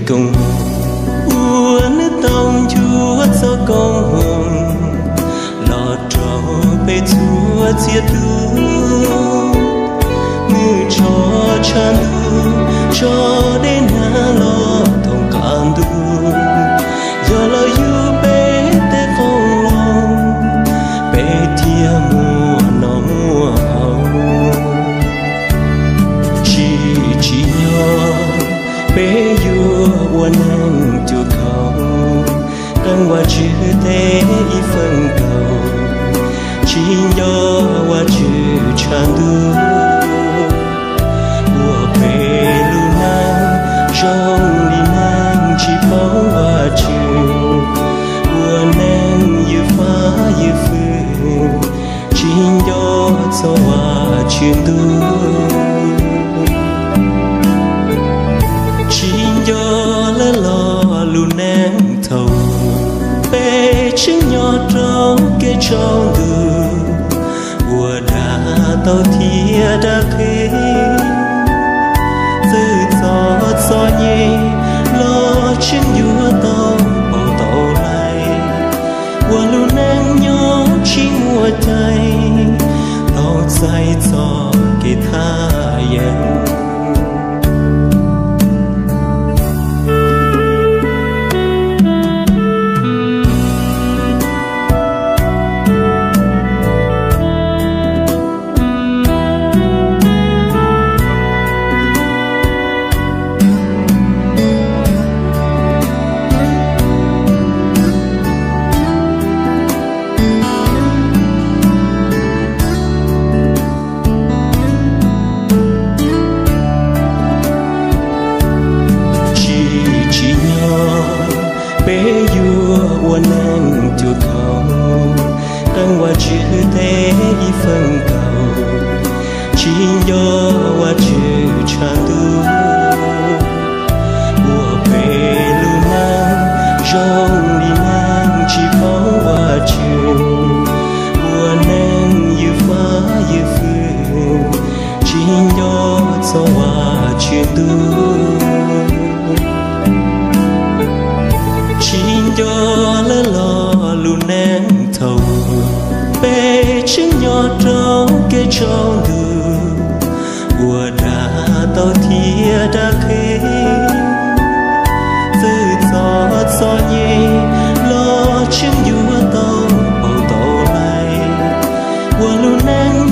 Koob hmoov uas nws tau ncuab txoj koob hmoov los rau peb txhua txhia tus, nws tso tshav ntuj tso dej nag los thoob qab ntuj, yog los yug peb tej qoob loo, peb thiaj muaj noj muaj haus. Tsis tsim nyog peb yuav ua neeg cuag khaub, qee Vajtswv tej ib feem kaum, tsis nco Vajtswv tshav ntuj. Ua peb lub neej zoo li neeg tsis paub Vajtswv, ua neeg ywj fab ywj fwm, tsis nco txog Vajtswv ntuj. Tsis nco lawv los lub neej thaum peb tseem nyob rau kev tsaus ntuj, ua dag tau thiab dag qhia, txawj txog txom nyem los tseem yuav tau pauv tau hlais, ua lub neej nyob tsis muaj cai, tau txais txoj kev thaj yeeb. Tsis tsim nyog peb yuav ua neeg cuag khaub, qee Vajtswv tej ib feem kaum, tsis nco Vajtswv tshav ntuj. Ua peb lub neej zoo li neeg tsis paub Vajtswv, ua neeg ywj fab ywj fwm, tsis nco txog Vajtswv ntuj. Tsis nco lawv los lub neej thaum peb tseem nyob rau kev tsaus ntuj, ua dag tau thiab dag qhia, txawj txog txom nyem los tseem yuav tau pauv tau hlais, ua lub neej